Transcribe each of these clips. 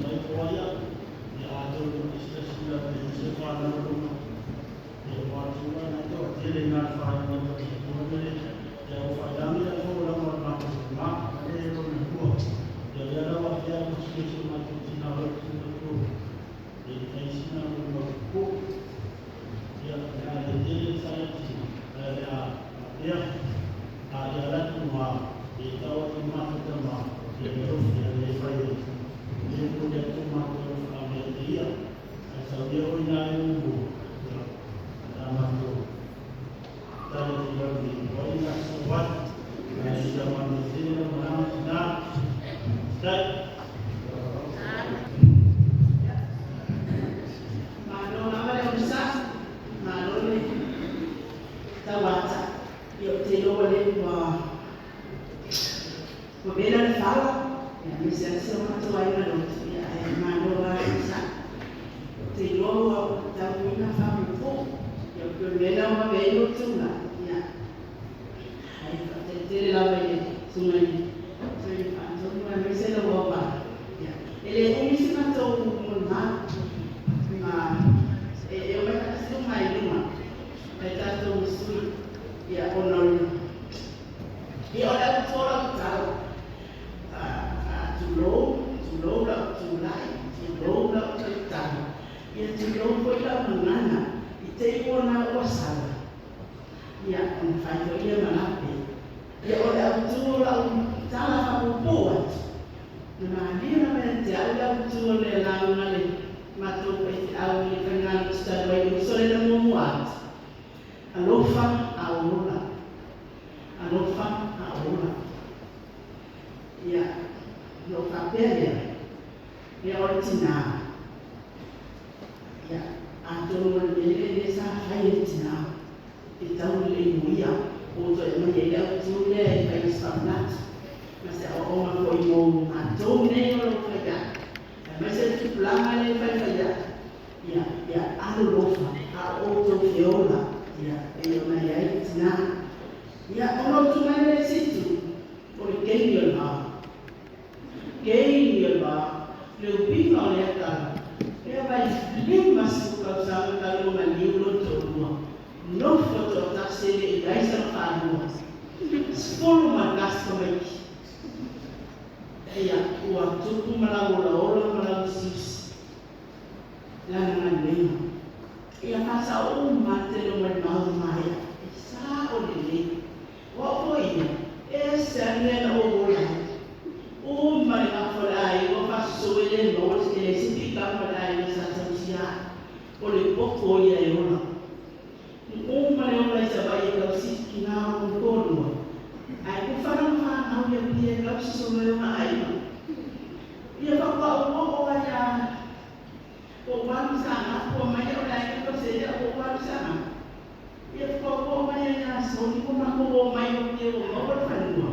mai po o ai au. Ia atonu e silasila i se fanau luma. Ia ua atu ai na toatele i nā le faaiuga tausaga lea. Ia ua failangi le folauga o le matou tama, ma le lona lua. Ia lea la ua afea ma sui si o matou tina o le matua. Ia tai sina mo le mau. Ia le a le tele sa ia tina. Ae le a faapea. A ia ala atu ma e tau atu matou tama. Ia le alofi ia le fai e. Le mo le atu matou alofa a mea te ia. Ae sau ia oi na e umu. Ia a matou tale te lau ni o ina so wat. Ae ia manu tele lau malaga tina. Tai. Malo lava le onosai, malo le tauata. Ia ou te iloa lea ua vela le fala, ia aemaise lava si o matou aiga lotu, ia ae malo lava le onosai. Ou te iloa ua tauina faapuupuu, ia pei o le mea lena ua vave ai lou tulai, ia ae faafetai tele lava i le susuga i le Sui Faatonu aemaise lau auvaa. Ia e le umi si matou molimau ma e omai faatasi uma i luga nai tatou sui ia ona o le ia o le autu o lau tatalo faatulou, tulou lau tulai, tulou lau tautala, ia tulou foi lau gagana i te i ua na ua sala, ia ona fai foi lea ma lape. Ia o le autu o lau tala faapuupuu atu, na malie lava ia te au le autu o le lauga le matou faifeau i le faigalotu talu ai le uso lea na muamua atu. Alofa a ola. Alofa a ola. Ia, na ou faapea lea, ia o le tinā. Ia, atonu o le mea lea lea sa fai e le tinā, e tau lelei mo ia, o toe aumai ai le autu lea e fai ma se faamanatu. Ma se aoaoga foi mo matou nei o lo o fai ai. Aemaise le tupulaga lea e faifai ai. Ia, ia alolofa, a o outou feola, ia, pei ona i ai le tinā. Ia, ona ou tu mai lea i le isi itu, o le keini o le va. Keini o le va, le uiga o lea tala, lea vai 50 tausaga talu ona maliu lou toalua, nofo toatasi e le i ai sana faalua, 11 tamaiti. Ia, ua tupu ma lau olaola ma lau usiusi lana galuega. Ia faasao uma le tele o malimau ma maea, e sao lelei. O au foi ia, e ese lava le mea na ou ola ai. Uma le gafa o le aiga o faasoso e le maua e leai se pikaga o le aiga sa tausia ai. O le poto ia e ola. Uma le ola i Savaii e tausi tina o lona toalua, ae kufa lana fanau i Apia e tausi solo e ona aiga. Ia faatoa ou oo ai ia po ua alu i Saanapu mai au le aiga tausi ai au ua alu i Saanapu. Ia faatoa ou oo mai ai ia Soni ua matou o mai o Apia ua maua le fanua.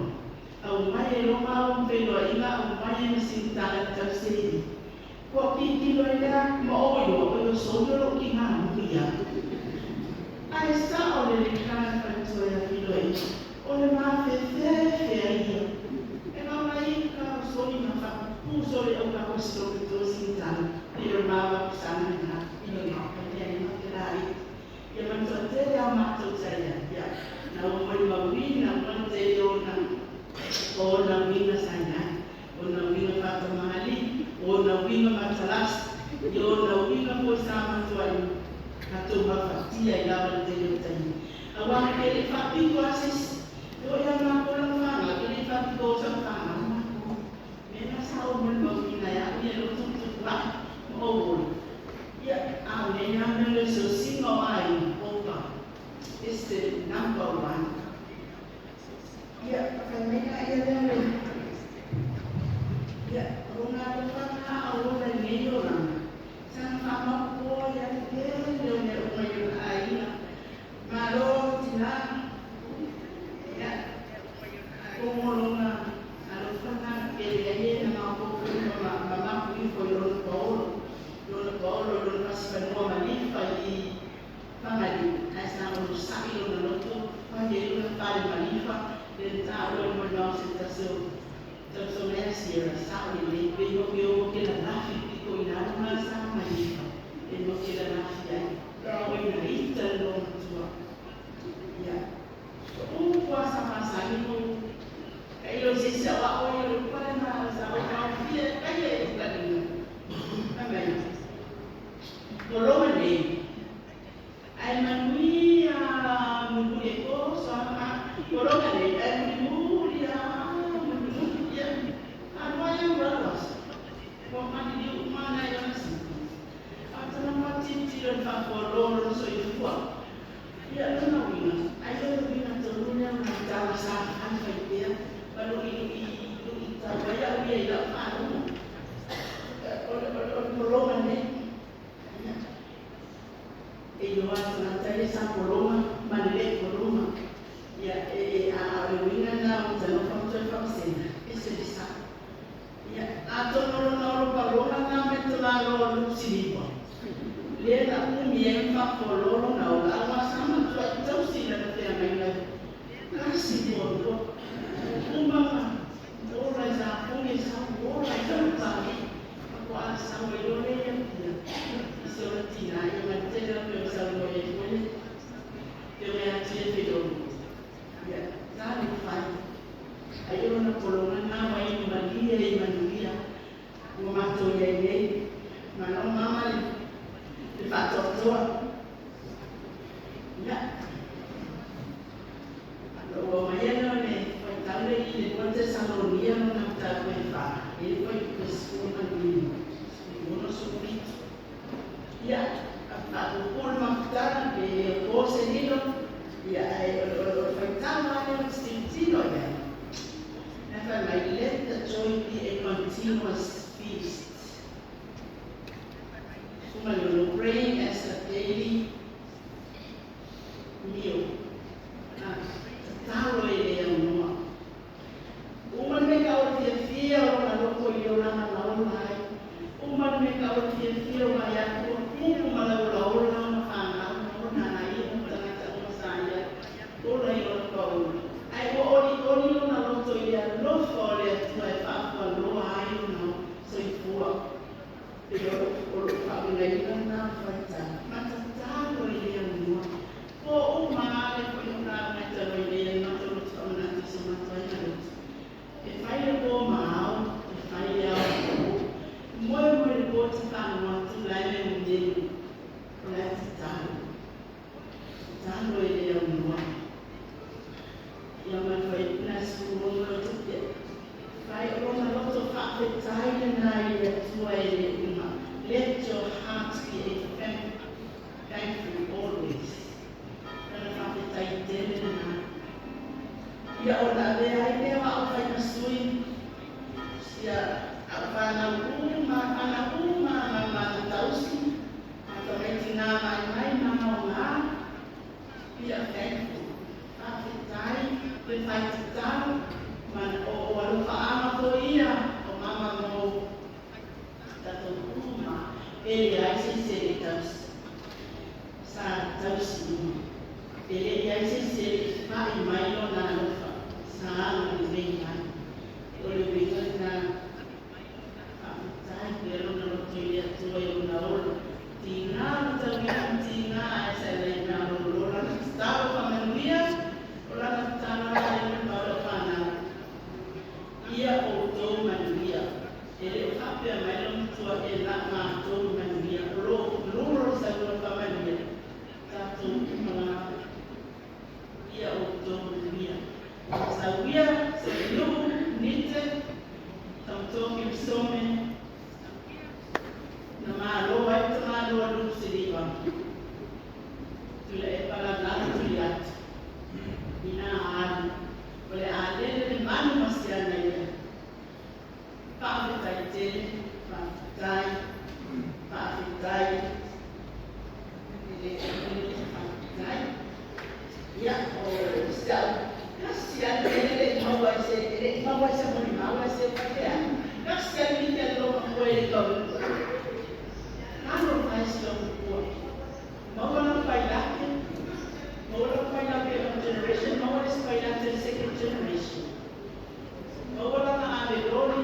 Aumai e loa maua ma feiloaiga aumai e ma sinitala e tausi ai i. Ua tilotilo ai lea ma ou iloa oi o Soni o lou tina nuu ia. Ae sao le lekala le faletua ia feiloaiga. O le mafefefe ai ia. E malaika o Soni na faapupu solo i aukaka o si lope to sinitala. E le o le mavakusana lena i le maopai ai ma te lai. Ia manatua tele a matou sa ia. Ia na ua molimauina uma le tele ona o ona uiga sa i ai. O na uiga faatamalii, o na uiga matalasi, ia o na uiga foi sa matuai matou mafatia ai lava le tele o taimi. Aua ke le faapito a se isi. E oo ia matou lana fanau, ke le faapito o sana fanau matou. Mea na sa ou molimauina e au ia lou tutupu ai ma ou ola. Ia, a o nei lava mea o le osiosiga o aiga, oka, is the number one. Ia, fai mai la ia lea o le ia, o lona alofaga a o ola i nei olaga, sana faamaopoa ia le tele o mea uma i ona aiga. Malo tina, Sierra sa o le pe mo ke o ke la lafi piko i lalo ma sa malifa e mo ke la lafi ai o ina ita lo matua ia o kua sa masani mo kai o se sa wa o i le pale ma sa o ka fia kai e talinga amai Kolonga nei ai manuia muli ko sa kolonga nei ai muli a muli ya anua ya uralas ko mani ni umana ya nasi atana matiti le fa foloro so ifua ya lona wina ai lo wina tolu ya na tala sa an fa ipea ba lo i i lo i ta ba ya ya ila fa no o kolonga nei e yo a sa kolonga manele kolonga ya e a le wina na o tano fa to fa sena e se sa ya a to no no lo palonga na me to la lo lu silipa le na umi e fa kololo na o la wa sa ma to to si na te mai na ka si bo ko uma o la sa ko me sa o la sa pa ko a sa o yo le ya so la tina ya ma te la pe sa mo ye ko te me a ti fe do ya ta ni fa ayo na kolonga na wa ni malia i manuia o mato ya nei ma no mama le fa to to ya lo ma ya no ne fa ta le i le ponte sa lo nia no na ta ko fa e poi questo na ni uno subito ya a o ma pe o se nilo ya o fa ta ma ne stintino ya na fa mai let the joy be a continuous feast. Uma lo praying as a daily meal. Talo e le noa. Uma me ka o te fia o na loko i o lana na o lai. Uma me ka o te fia o mai atu o ma la ola ola ma whanau o nana i o tangata o masaia o lai o na ka o. Ai o oli oli o na loto i a lofa o le atua e whaafua loa ai o na soifua. E o o lo whaunga i na whaita. Matatalo i le noa. Ko o maale ko i ngā mai talo i le mato lo te whamanatu so matua i loto. E whai le pō maau, e whai le au pō. Moe moe le pō te whanau atu lai me mundelu. O lai te talo. Talo e le au noa. Ia matua i puna sukurongo lo te pia. Whai o lona loto whaafetai le nai le atua e le uma. Let your heart be a thankful always. Nana whaafetai tele na. Ia o la vea i lea wa o whai masui. Ia a whanau uma, ma mana tausi. Ma tamaiti ngā mai mai, ma mau ngā. Be a thankful. Whaafetai, le whai te tau. Man o o alofa ama ko ia, o mama mo tatou uma. E le ai se se le tausi. Sa tausi uma. E le ai se se whai mai lo na alofa. Sa ama le mei mai. O le winga na whaafetai pe lona loto i le atua i lona olo. Tingā no tauina tingā ai sa le nā lo lona talo whamanuia o lana talo ai le palo whanau. Ia o tō manuia. E le o hapea mai lo matua e la ngā tō manuia. O lo loro sa lona whamanuia. Tātou mga ia o tō manuia. Sa uia, sa lugu, nite, tautoki usome, na malo ai te malo alu siliva. Tula e pala nalo tuli atu. Ina alu. O le alele le manu masiana ia. Whaafetai tele, whaafetai, whaafetai. Le whaafetai. Ia o siau. Kasi ane le maua se, le maua se moni maua se patea. Kasi ane ni te loma koe le kau. Nalo mai si o kua. Maua na pai lake. Maua na pai lake on generation, maua na pai lake second generation. Maua na ave lori,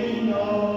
Ina.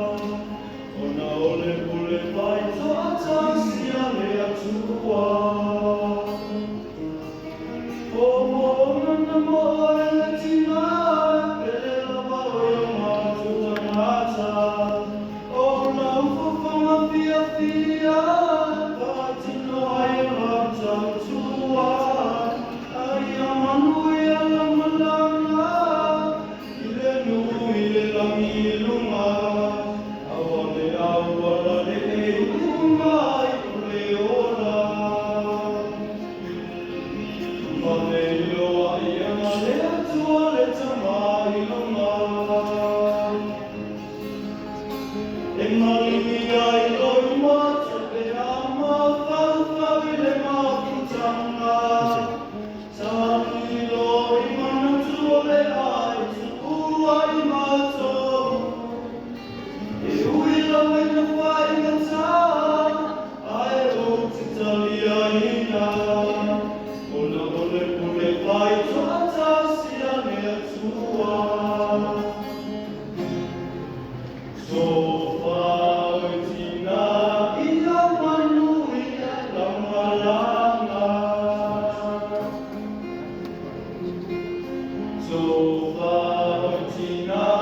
Tofa o tina.